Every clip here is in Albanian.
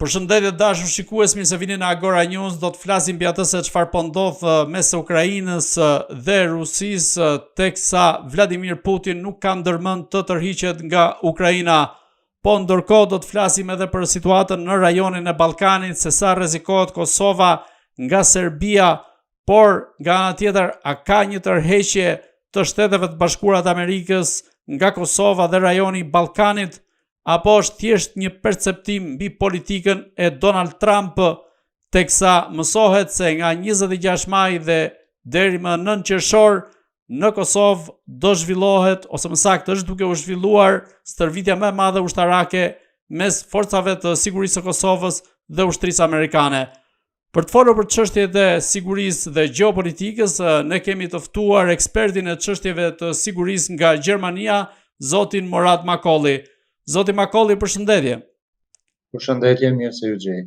Përshëndetje të dashur shikues, mirë se vini në Agora News. Do të flasim mbi atë se çfarë po ndodh eh, mes Ukrainës eh, dhe Rusisë, eh, teksa Vladimir Putin nuk ka ndërmend të tërhiqet nga Ukraina. Po ndërkohë do të flasim edhe për situatën në rajonin e Ballkanit, se sa rrezikohet Kosova nga Serbia, por nga ana tjetër a ka një tërheqje të Shteteve të Bashkuara të Amerikës nga Kosova dhe rajoni i Ballkanit? Apo është thjesht një perceptim mbi politikën e Donald Trump, teksa mësohet se nga 26 maj dhe deri më 9 qershor në Kosovë do zhvillohet ose më saktë është duke u zhvilluar stërvitja më e madhe ushtarake mes forcave të sigurisë së Kosovës dhe ushtrisë amerikane. Për të folur për çështjet e sigurisë dhe gjeopolitikës, ne kemi të ftuar ekspertin e çështjeve të sigurisë nga Gjermania, zotin Morat Makolli. Zoti Makolli, përshëndetje. Përshëndetje, mirë se ju gjej.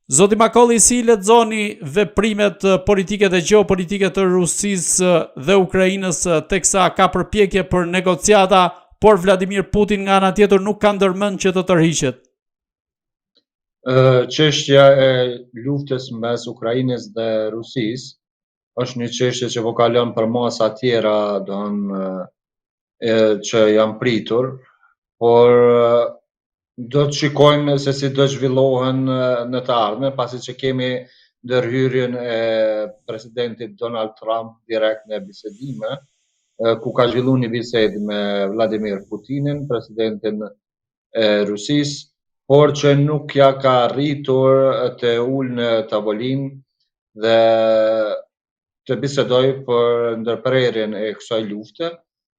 Zoti Makolli, si lexoni veprimet politike dhe gjeopolitike të Rusisë dhe Ukrainës teksa ka përpjekje për negociata, por Vladimir Putin nga ana tjetër nuk ka ndërmend që të tërhiqet? Çështja e luftës mes Ukrainës dhe Rusisë është një çështje që po kalon përmasa tjera, domethënë që janë pritur, por do të shikojmë se si do të zhvillohen në të ardhme, pasi që kemi ndërhyrjen e presidentit Donald Trump direkt në bisedime, ku ka zhvillu një bisedë me Vladimir Putinin, presidentin e Rusisë, por që nuk ja ka arritur të ulë në tavolinë dhe të bisedojë për ndërprerjen e kësaj lufte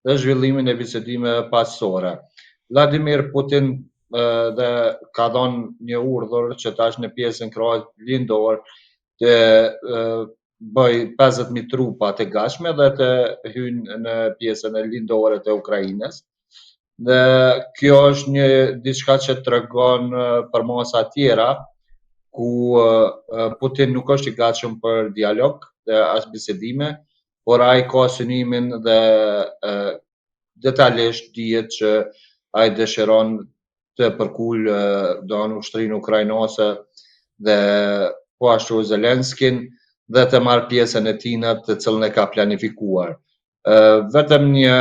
dhe zhvillimin e bisedimeve paqësore. Vladimir Putin dhe ka dhënë një urdhër që tash në pjesën krahut lindor të bëj 50.000 trupa të gatshme dhe të hyjnë në pjesën e lindore të Ukrainës. Dhe kjo është një diçka që tregon përmasa tjera ku Putin nuk është i gatshëm për dialog dhe as bisedime, por ai ka synimin dhe detalisht dihet që ai dëshiron të përkulë domethënë ushtrinë ukrainase dhe po ashtu Zelenskin dhe të marrë pjesën e tina të cilën e ka planifikuar. Vetëm një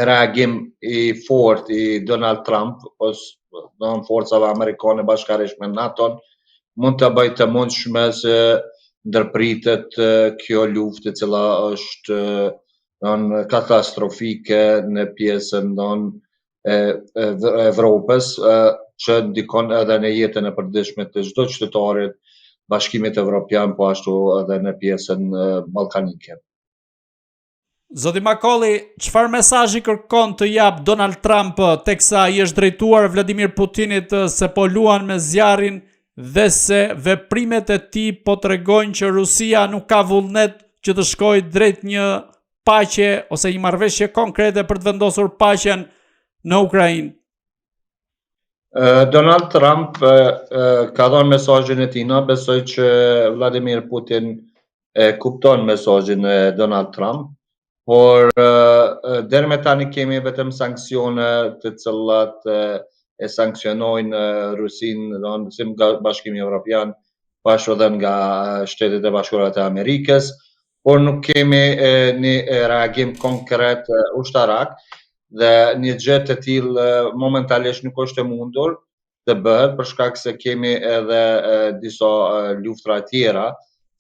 reagim i fort i Donald Trump ose domethënë forcave amerikane bashkarisht me NATO-n mund të bëjë të mundshme se ndërpritet kjo luftë e cila është domethënë katastrofike në pjesën domethënë e, e Evropës që ndikon edhe në jetën e përditshme të çdo qytetarit Bashkimit Evropian, po ashtu edhe në pjesën ballkanike. Zoti Makolli, çfarë mesazhi kërkon të japë Donald Trump teksa i është drejtuar Vladimir Putinit se po luan me zjarrin dhe se veprimet e tij po tregojnë që Rusia nuk ka vullnet që të shkojë drejt një paqe ose një marrëveshje konkrete për të vendosur paqen në Ukrainë? Donald Trump ka dhënë mesazhin e tina, besoj që Vladimir Putin e kupton mesazhin e Donald Trump, por deri me tani kemi vetëm sanksione të cilat e sanksionojnë Rusinë, domethënë si nga Bashkimi Evropian, po ashtu edhe nga Shtetet e Bashkuara të Amerikës, por nuk kemi një reagim konkret ushtarak dhe një gjë të tillë momentalisht nuk është e mundur të bëhet për shkak se kemi edhe disa luftra tjera,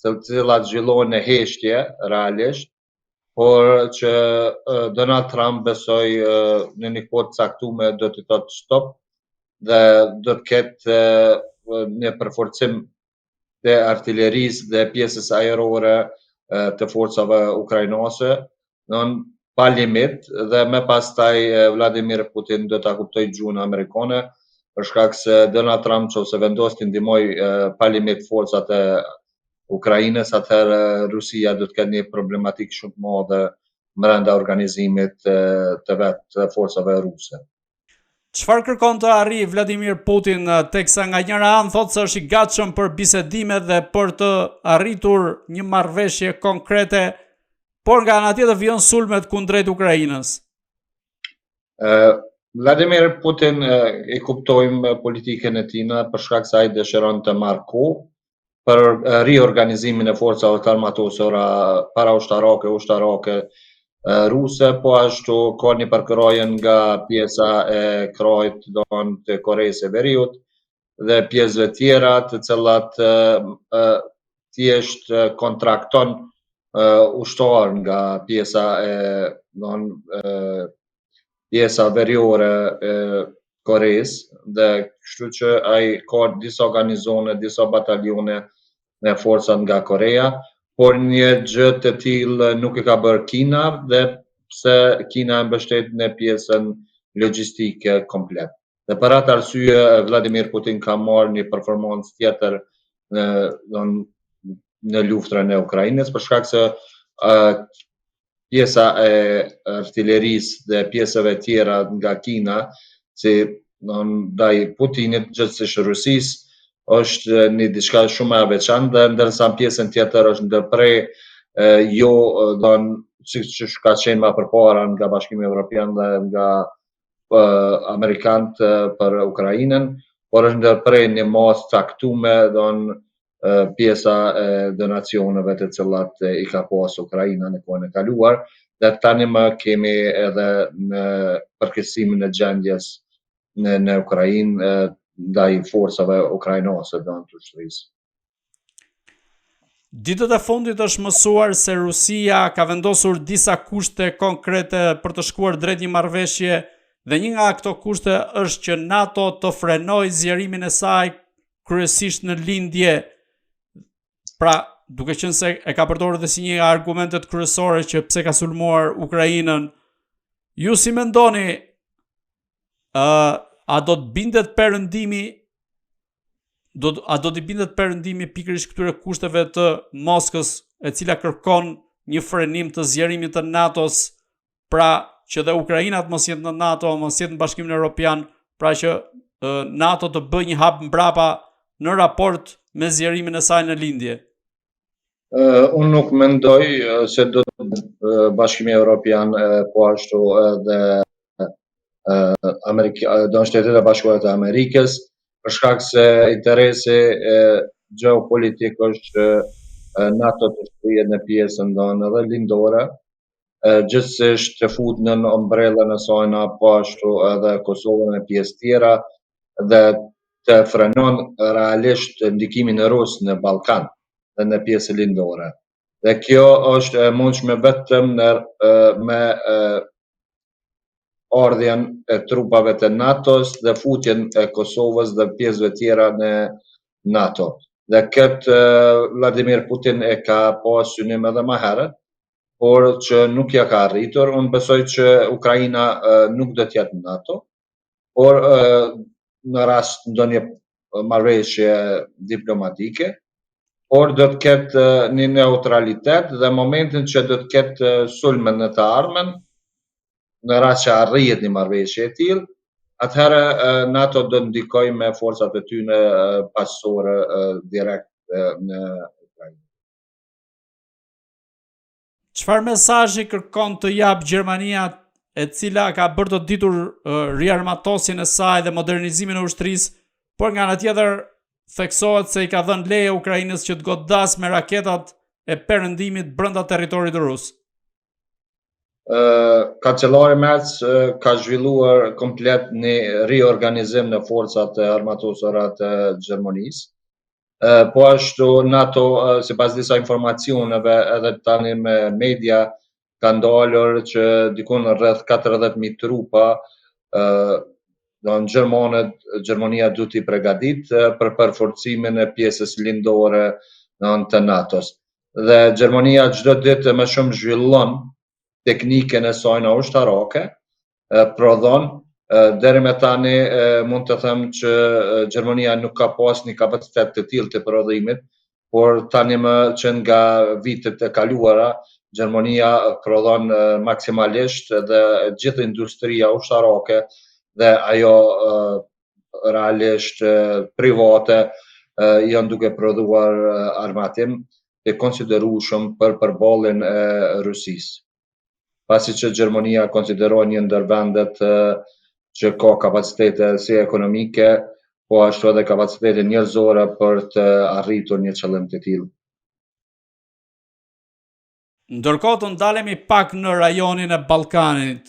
të cilat zhvillohen në heshtje realisht, por që Donald Trump besoj në një kohë të caktuar do të thotë stop dhe do të ketë një përforcim të artilerisë dhe pjesës ajrore të forcave ukrainase, domethënë pa limit dhe më pastaj Vladimir Putin do ta kuptojë gjuhën amerikane, për shkak se Donald Trump nëse vendos të ndihmojë pa limit forcat e Ukrainës, atëherë Rusia do të ketë një problematikë shumë të madhe brenda organizimit të vet të forcave ruse. Çfarë kërkon të arrijë Vladimir Putin teksa nga njëra anë thotë se është i gatshëm për bisedime dhe për të arritur një marrëveshje konkrete, por nga ana tjetër vijon sulmet kundrejt Ukrainës? Ë. Vladimir Putin e kuptojmë politikën e tina për shkak se ai dëshiron të marrë kohë për riorganizimin e forcave të armatosura paraushtarake, ushtarake ruse, po ashtu ka një përkrahje nga pjesa e krahit donë të Koresë së Veriut dhe pjesëve tjera të cilat thjesht kontrakton ushtarë nga pjesa e don pjesa veriore e Koresë dhe kështu që ai ka disa garnizone, disa batalione me forcat nga Korea, por një gjë të tillë nuk e ka bërë Kina dhe pse Kina e mbështet në pjesën logjistike komplet. Dhe për atë arsye Vladimir Putin ka marrë një performancë tjetër në në, në luftën e Ukrainës për shkak se uh, pjesa e artillerisë dhe pjesëve tjera nga Kina, si ndaj Putinit, gjithsesi Rusisë, është një diçka shumë e veçantë dhe ndërsa në pjesën tjetër është ndërpre jo don siç ka qenë më përpara nga Bashkimi Evropian dhe nga amerikanët për Ukrainën, por është ndërpre një masë caktume don pjesa e donacioneve të cilat i ka pas Ukraina në kohën e kaluar dhe tani më kemi edhe në përkeqësimin e gjendjes në, në Ukrainë ndaj forcave ukrainase dhe të ushtrisë. Ditët e fundit është mësuar se Rusia ka vendosur disa kushte konkrete për të shkuar drejt një marrëveshje dhe një nga këto kushte është që NATO të frenojë zgjerimin e saj kryesisht në lindje. Pra, duke qenë se e ka përdorur edhe si një nga argumentet kryesore që pse ka sulmuar Ukrainën, ju si mendoni ë uh, a do të bindet perëndimi do a do t'i bindet perëndimi pikërisht këtyre kushteve të Moskës, e cila kërkon një frenim të zgjerimit të NATO-s pra që dhe Ukraina të mos jetë në NATO, mos jetë në Bashkimin Evropian, pra që NATO të bëjë një hap mbrapa në raport me zgjerimin e saj në lindje. Uh, unë nuk mendoj se do të Bashkimi Evropian po ashtu edhe uh, Amerika, do në Shtetet e Bashkuara të Amerikës, për shkak se interesi gjeopolitik është që NATO të shtrihet në pjesën donë edhe lindore, gjithsesi të fut nën ombrellën e sajna po ashtu edhe Kosovën e pjesë tjera dhe të frenon realisht ndikimin rus në Ballkan dhe në pjesën lindore. Dhe kjo është e mundshme vetëm në, me ardhjen e trupave të NATO-s dhe futjen e Kosovës dhe pjesëve tjera në NATO. Dhe këtë Vladimir Putin e ka pas synim edhe më herët, por që nuk ja ka arritur. Unë besoj që Ukraina nuk do të jetë në NATO, por në rast ndonjë marrëveshje diplomatike, por do të ketë një neutralitet dhe momentin që do të ketë sulme në të ardhmen, në rast që arrihet një marrëveshje e tillë, atëherë NATO do të ndikojë me forcat e tyre paqësore direkt në Ukrainë. Çfarë mesazhi kërkon të japë Gjermania e cila ka bërë të ditur riarmatosjen e saj dhe modernizimin e ushtrisë, por nga ana tjetër theksohet se i ka dhënë leje Ukrainës që të godasë me raketat e perëndimit brenda territorit rus. Kancelari Merz ka zhvilluar komplet një riorganizim në forcat e armatosura të Gjermanisë. Po ashtu NATO, sipas disa informacioneve edhe tani me media, ka ndalur që dikun rreth 40.000 trupa do në Gjermanët, Gjermania duhet t'i pregadit për përforcimin e pjesës lindore në të NATO-s. Dhe Gjermania çdo ditë më shumë zhvillon teknikën e saj në ushtarake, prodhon, deri me tani mund të them që Gjermania nuk ka pas një kapacitet të tillë të prodhimit, por tani më që nga vitet e kaluara, Gjermania prodhon maksimalisht dhe gjithë industria ushtarake dhe ajo realisht private janë duke prodhuar armatim të konsiderueshëm për përballjen e Rusisë. Pasi që Gjermania konsiderohet një ndër vendet. që ka kapacitete si ekonomike, po ashtu edhe kapacitete njerëzore për të arritur një qëllim të tillë. Ndërkohë të ndalemi pak në rajonin e Ballkanit.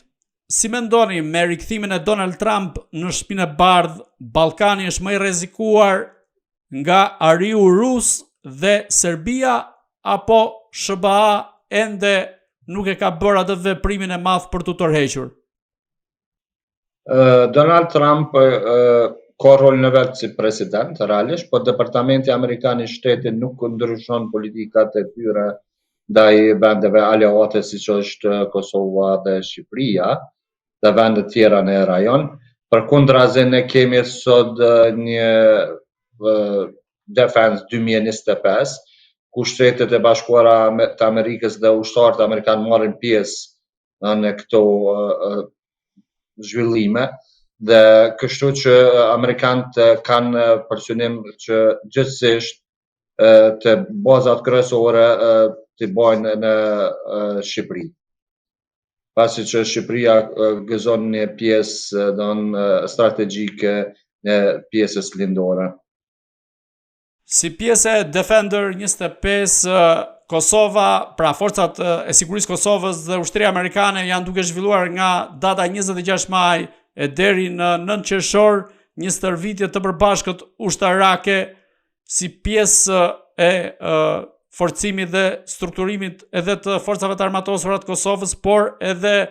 Si mendoni me rikthimin e Donald Trump në Shtëpinë e Bardhë, Ballkani është më i rrezikuar nga ariu rus dhe Serbia apo SHBA ende nuk e ka bërë atë veprimin e madh për t'u tërhequr? Donald Trump ka rolin e vet si president, realisht, po Departamenti Amerikan i Shtetit nuk ndryshon politikat e tyre ndaj vendeve aleate siç është Kosova dhe Shqipëria dhe vendet tjera në rajon. Përkundrazi ne kemi sot një Defense 2025, ku Shtetet e Bashkuara të Amerikës dhe ushtarët amerikanë marrin pjesë në këto zhvillime dhe kështu që amerikanët kanë për synim që gjithsesi të bazat kryesore t'i bajnë në Shqipëri. Pasi që Shqipëria gëzon një pjesë don strategjike në pjesës lindore. Si pjesë e Defender 25, Kosova, pra forcat e sigurisë Kosovës dhe ushtria amerikane janë duke zhvilluar nga data 26 maj e deri në 9 qershor një stërvitje të përbashkët ushtarake si pjesë e forcimit dhe strukturimit edhe të forcave të armatosura të Kosovës, por edhe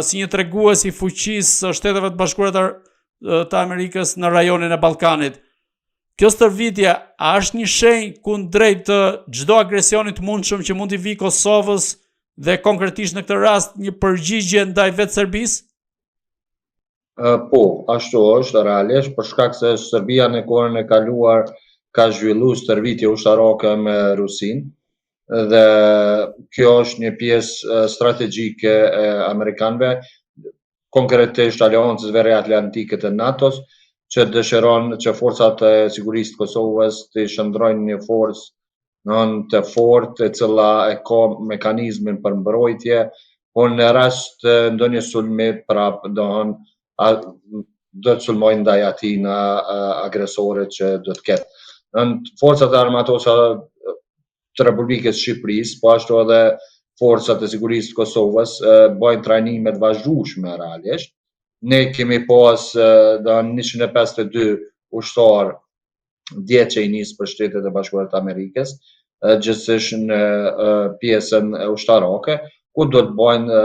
si një tregues i fuqisë së Shteteve të Bashkuara të, të Amerikës në rajonin e Ballkanit. Kjo stërvitje a është një shenjë kundrejt çdo agresioni të mundshëm që mund t'i vijë Kosovës dhe konkretisht në këtë rast një përgjigje ndaj vetë Serbisë? Po, ashtu është realisht, për shkak se Serbia në kohën e kaluar ka zhvillu stërvitje ushtarake me Rusinë dhe kjo është një pjesë strategjike e amerikanëve, konkretisht Aleancës Veriatlantike të NATO-s, që dëshiron që forcat e sigurisë të Kosovës të shndërrojnë një forcë në të fortë e cila e ka mekanizmin për mbrojtje, por në rast ndonjë sulmi prap do do të sulmojnë ndaj atij në agresorit që do të ketë. Në forcat e armatosura të Republikës së Shqipërisë, po ashtu edhe forcat e sigurisë të Kosovës bëjnë trajnime të vazhdueshme realisht. Ne kemi pas do 152 ushtarë dje që i nisë për Shtetet e Bashkuara të Amerikës, gjithsesi në pjesën ushtarake, ku do të bëjnë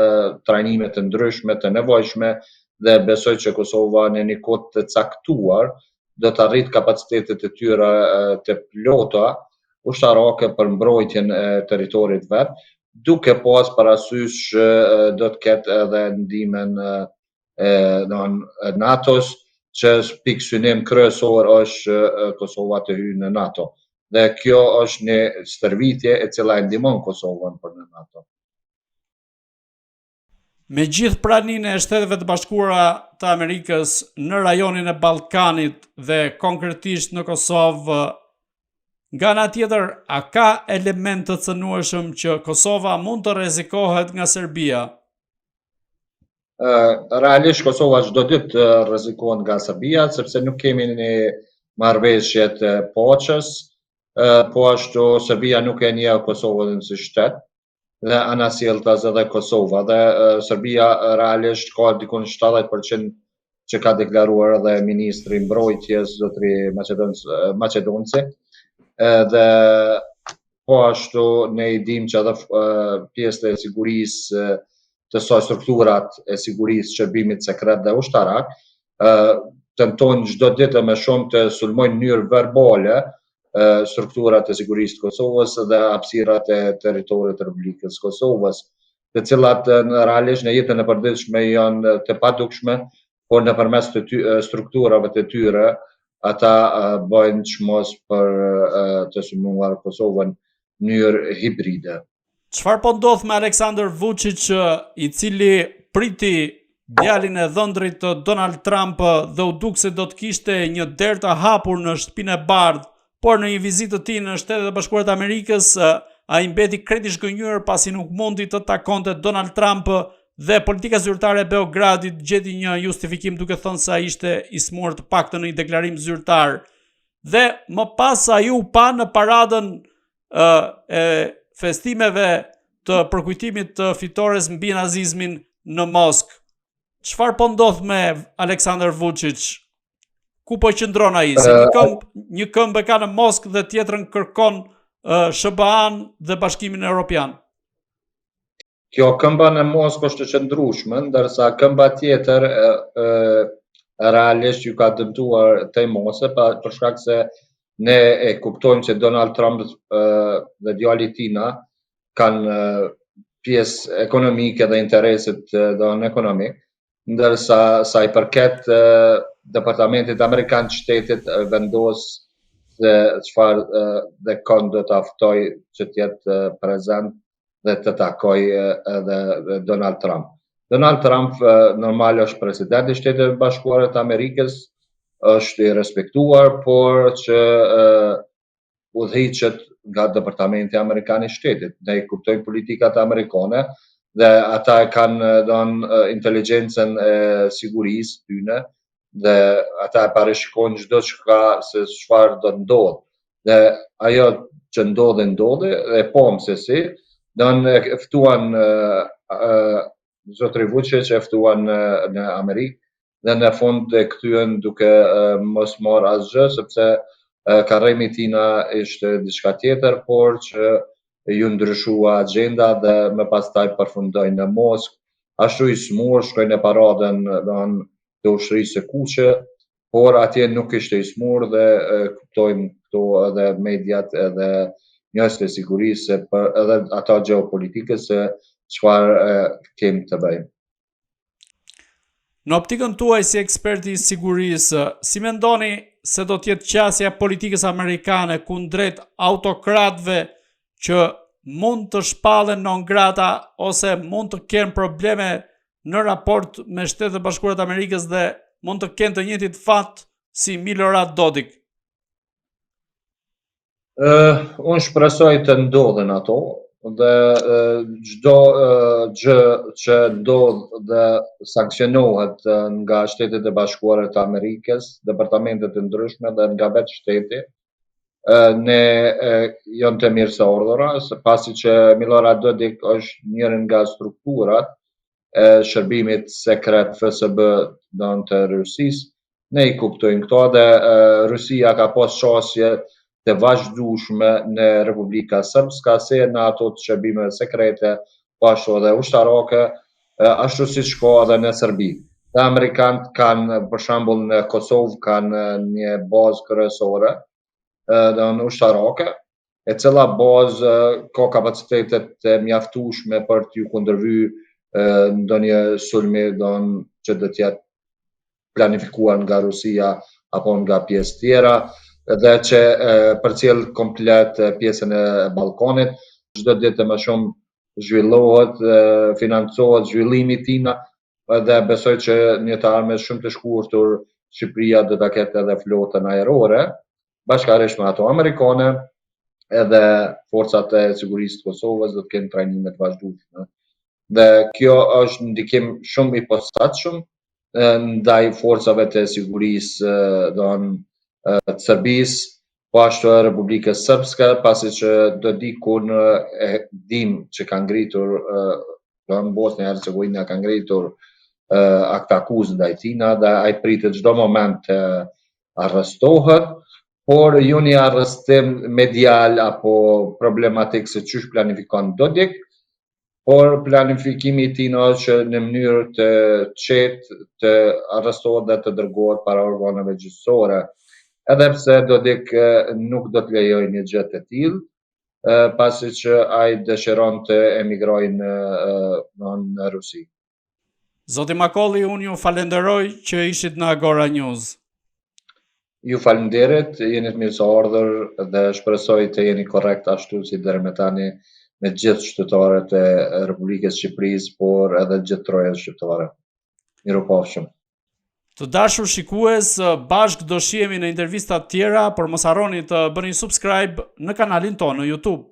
trajnime të ndryshme të nevojshme dhe besoj që Kosova në një kohë të caktuar do të arrit kapacitetet e tyre të plota ushtarake për mbrojtjen e territorit vet, duke pas parasysh që do të ketë edhe ndihmën e NATO-s, që pikësynim kryesor është që Kosova të hyjë në NATO. Dhe kjo është një stërvitje e cila e ndihmon Kosovën për në NATO. Me gjithë praninë e Shteteve të Bashkuara të Amerikës në rajonin e Ballkanit dhe konkretisht në Kosovë, nga ana tjetër, a ka element të cënueshëm që Kosova mund të rrezikohet nga Serbia? Realisht Kosova çdo ditë rrezikohet nga Serbia, sepse nuk kemi një marrëveshje të paqes, po ashtu Serbia nuk e njeh Kosovën si shtet, dhe anasjelltas edhe Kosova dhe Serbia realisht ka dikun 70% që ka deklaruar edhe ministri i mbrojtjes zotri Maqedonci edhe po ashtu ne i dim që edhe pjesët e sigurisë të saj strukturat e sigurisë shërbimit sekret dhe ushtarak tentojnë çdo ditë e më shumë të sulmojnë në mënyrë verbale strukturat e sigurisë të Kosovës dhe hapësirat e territorit të Republikës së Kosovës, të cilat realisht në jetën e përditshme janë të padukshme, por nëpërmes të ty, strukturave të tyre ata bëjnë çmos për të sulmuar Kosovën në mënyrë hibride. Çfarë po ndodh me Aleksandar Vučić, i cili priti djalin e dhëndrit të Donald Trump dhe u duk se do të kishte një derë të hapur në Shtëpinë e Bardhë, por në një vizitë të tij në Shtetet e Bashkuara të Amerikës, ai mbeti krejt i zhgënjyer pasi nuk mundi të takonte Donald Trump Dhe politika zyrtare e Beogradit gjeti një justifikim duke thënë se ai ishte i sëmurë të paktën në një deklarim zyrtar. Dhe më pas ai u pa në paradën uh, e festimeve të përkujtimit të fitores mbi nazizmin në Moskë. Çfarë po ndodh me Aleksandar Vučić? Ku po qëndron ai? Se një këmbë, një këmbë e ka në Moskë dhe tjetrën kërkon uh, SHBA-n dhe Bashkimin Evropian. Kjo këmba në Moskë është e qëndrueshme, ndërsa këmba tjetër e, e, realisht ju ka dëmtuar tej mase, pa, për shkak se ne e kuptojmë që Donald Trump e, dhe djali i tina kanë pjesë ekonomike dhe interesit don ekonomik, ndërsa sa i përket Departamentit Amerikan të Shtetit vendos se çfarë dhe kon do ta ftoj që të jetë prezent dhe të takoj edhe Donald Trump. Donald Trump normal është president i Shteteve të Bashkuara të Amerikës, është i respektuar, por që udhëhiqet nga Departamenti Amerikan i Shtetit. Ne i kuptojmë politikat amerikane dhe ata e kanë don inteligjencën e sigurisë tyne dhe ata e parashikojnë çdo çka se çfarë do të ndodhë. Dhe ajo që ndodhi, ndodhi, dhe pam se si, don e ftuan zotri Vučić e ftuan në, në Amerikë dhe në fund e kthyen duke mos marrë asgjë sepse karremi i tina ishte diçka tjetër, por që ju ndryshua agjenda dhe më pastaj përfundoi në Moskë, ashtu i smur, shkoi në paradën don të ushtrisë së kuqe, por atje nuk ishte i smur dhe e, kuptojmë këto edhe mediat edhe njerëzit e sigurisë se për edhe ata gjeopolitikës se çfarë kemi të bëjmë. Në optikën tuaj si ekspert i sigurisë, si mendoni se do të jetë qasja e politikës amerikane kundrejt autokratëve që mund të shpallen non grata ose mund të kenë probleme në raport me Shtetet e Bashkuara të Amerikës dhe mund të kenë të njëjtit fat si Milorad Dodik? Uh, unë shpresoj të ndodhen ato dhe çdo uh, gjë që ndodh dhe sanksionohet nga Shtetet e Bashkuara të Amerikës, departamentet e ndryshme dhe nga vetë shteti, ne janë të mirëseardhura, se pasi që Milorad Dodik është njëri nga strukturat e shërbimit sekret FSB don të Rusisë, ne i kuptojmë këto dhe Rusia ka pas qasje të vazhdueshme në Republika Srpska, si në ato të shërbimeve sekrete, po ashtu edhe ushtarake, ashtu siç ka edhe në Serbi. Dhe amerikanët kanë, për shembull në Kosovë kanë një bazë kryesore, dhe në ushtarake, e cila bazë ka kapacitetet të mjaftueshme për t'ju kundërvy ndonjë sulmi don që do të jetë planifikuar nga Rusia apo nga pjesë tjera dhe që përcjell komplet pjesën e Ballkanit, çdo ditë më shumë zhvillohet, financohet zhvillimi i tina dhe besoj që një të ardhme shumë të shkurtër Shqipëria do ta ketë edhe flotën ajrore, bashkarisht me ato amerikane, edhe forcat e sigurisë të Kosovës do të kenë trajnime të vazhdueshme. Dhe kjo është ndikim shumë i posaçëm ndaj forcave të sigurisë don të Serbisë, po ashtu edhe Republikës Srpske, pasi që Dodikun e dim që ka ngritur don Bosnja e Hercegovina ka ngritur aktakuzë ndaj tina dhe ai pritet çdo moment të arrestohet, por jo një arrestim medial apo problematik se qysh planifikon Dodik, por planifikimi i tij është që në mënyrë të qetë të arrestohet dhe të dërgohet para organeve gjyqësore. Edhe pse Dodik nuk do të lejojë një gjë të tillë, pasi që ai dëshiron të emigrojë në në, në Rusi. Zoti Makolli, unë ju falenderoj që ishit në Agora News. Ju faleminderit, jeni të mirëseardhur dhe shpresoj të jeni korrekt ashtu si deri më tani me gjithë qytetarët e Republikës së Shqipërisë, por edhe gjithë trojet shqiptare. Mirupafshim. Të dashur shikues, bashkë do shihemi në intervista të tjera, por mos harroni të bëni subscribe në kanalin tonë në YouTube.